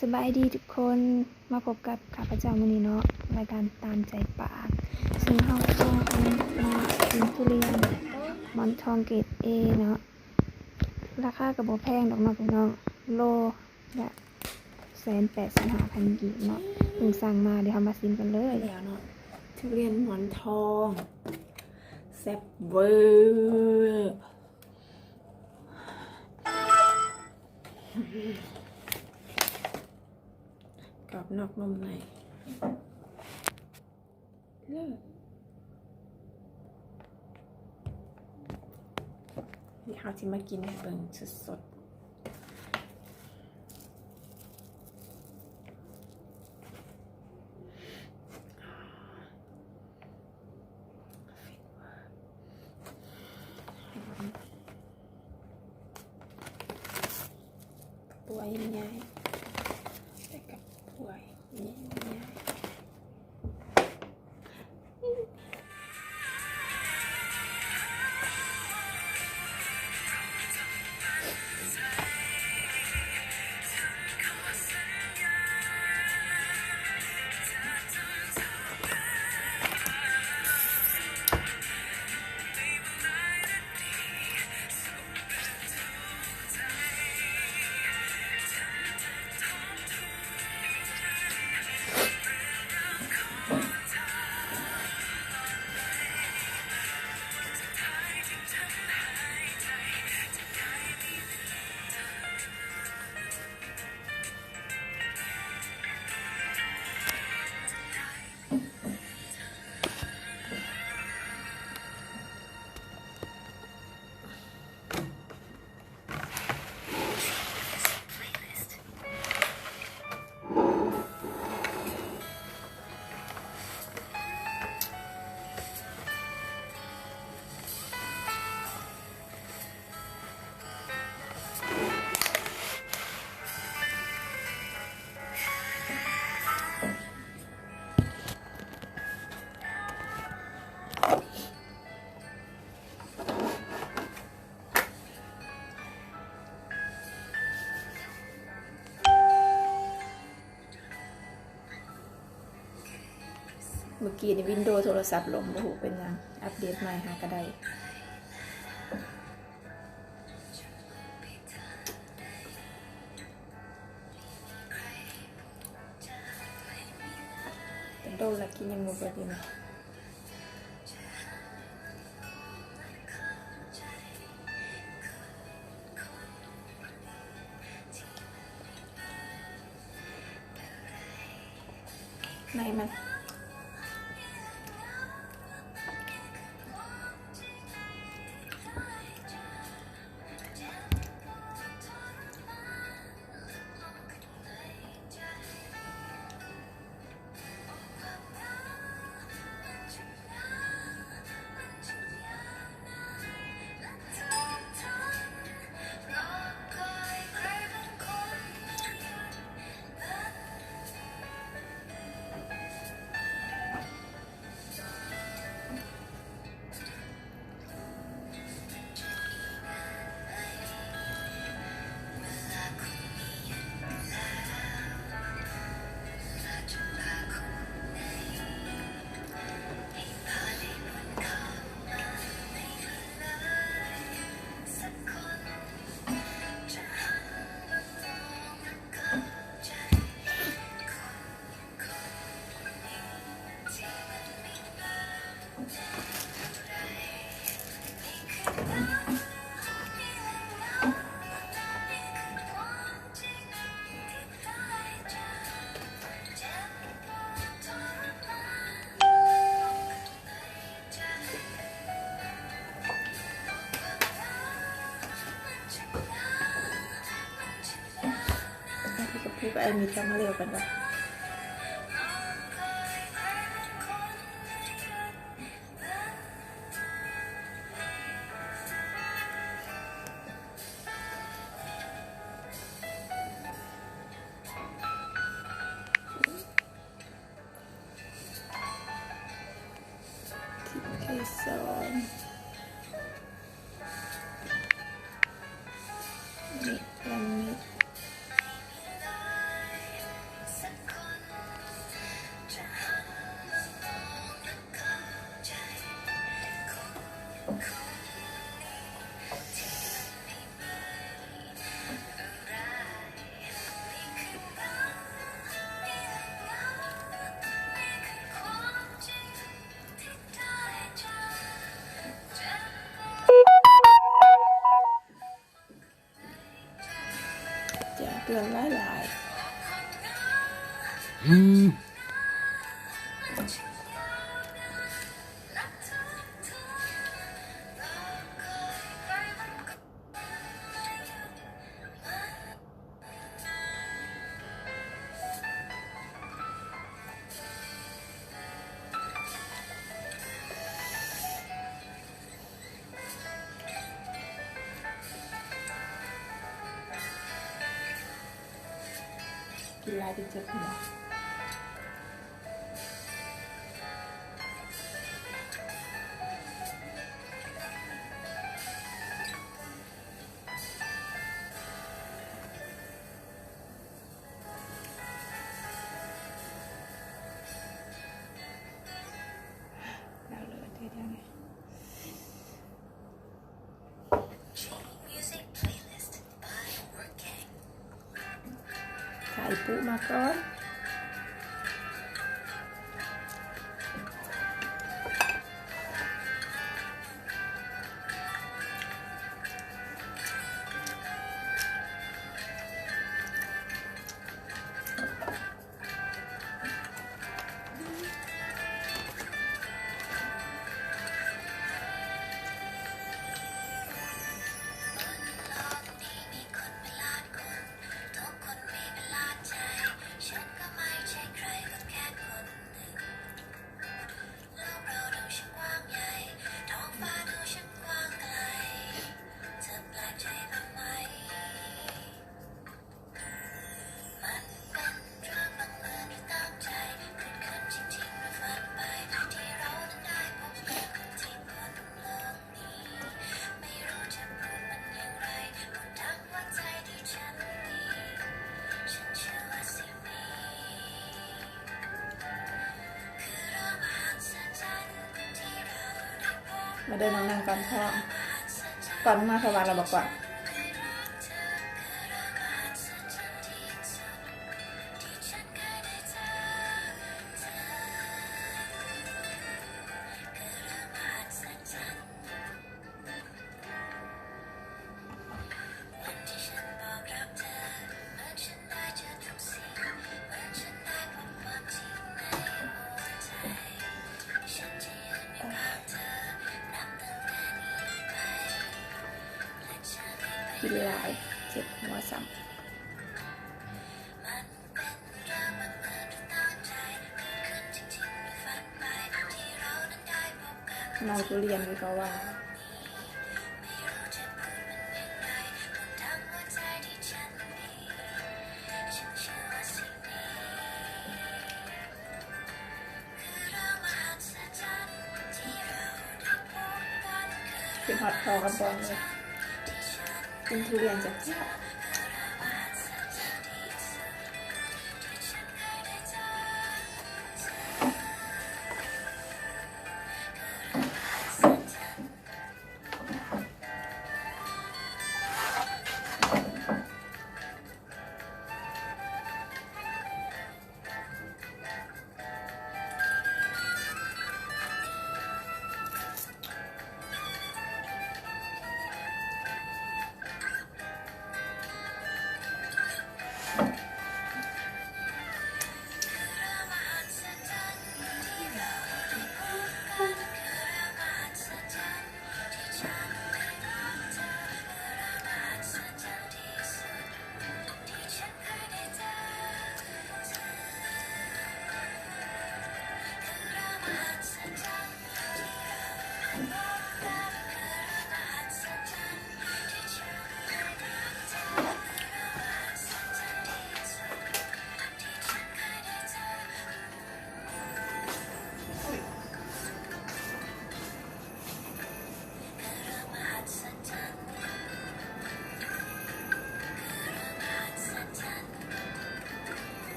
ສະບາຍດີທຸກຄົນ ມາພົບກັບຂ້າພະເຈົ້າມື້ນີ້ເນາະ ລາຍການຕາມໃຈປາກ ເຊິ່ງເຮົາກໍມາກິນທຸລຽນໝອນທອງເກຣດເອເນາະ ລາຄາກໍບໍ່ແພງດອກເນາະພີ່ນ້ອງ ໂລລະແສນແປດສິບຫ້າພັນກີບເນາະ ເພິ່ງສັ່ງມາ ດຽວເຮົາມາຊິມກັນເລີຍ ແລ້ວເນາະ ທຸລຽນໝອນທອງ ແຊບເວີ ກອບນອກນຸ່ມໃນ ເລີດ ດຽວເຮົາຊິມາກິນໃຫ້ເບິ່ງສົດໆ. ກະບວຍໃຫຍ່ໆ ແລະກະບວຍໃຫຍ່ໆ. ມື້ກີ້ນີ້ວິນໂດໂທລະສັບລົ້ມ ບໍ່ຮູ້ເປັນຫຍັງ ອັບເດດໃໝ່ຫາກະໄດ້. ໂດນລະກິນຍັງບໍ່ເບິດຢູ່ນະ. ໃນມັນ. ເກສອນ ນີ້ລະມິດ. ເຕືອນຫຼາຍໆ. ກິນຫຼາຍຈົນເຈັບຫົວ. ໄຂ່ປຸມາກ່ອນ. ມາເດີ ນ້ອງນັ່ງກ່ອນພໍ່ ກ່ອນມາສະຫວັດລະບໍ່ກ່ອນ. ກິນຫຼາຍ ເຈັບຫົວຊ້ຳ. ເມົາທຸລຽນຄືເຂົາວ່າ. ຄິດຮອດພໍ່ກັບບ່ອນເລີຍ ກິນທຸລຽນແຊບໆ. ເ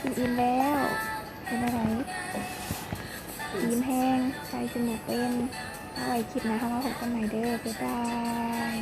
ອີ່ມແລ້ວ ເປັນຈັ່ງໃດ? ອີ່ມແຮງ ໃສ່ຈົນບໍ່ເປັນ. ເອົາໄວ້ຄລິບໜ້າເຮົາມາພົບກັນໃໝ່ເດີ ບາຍບາຍ.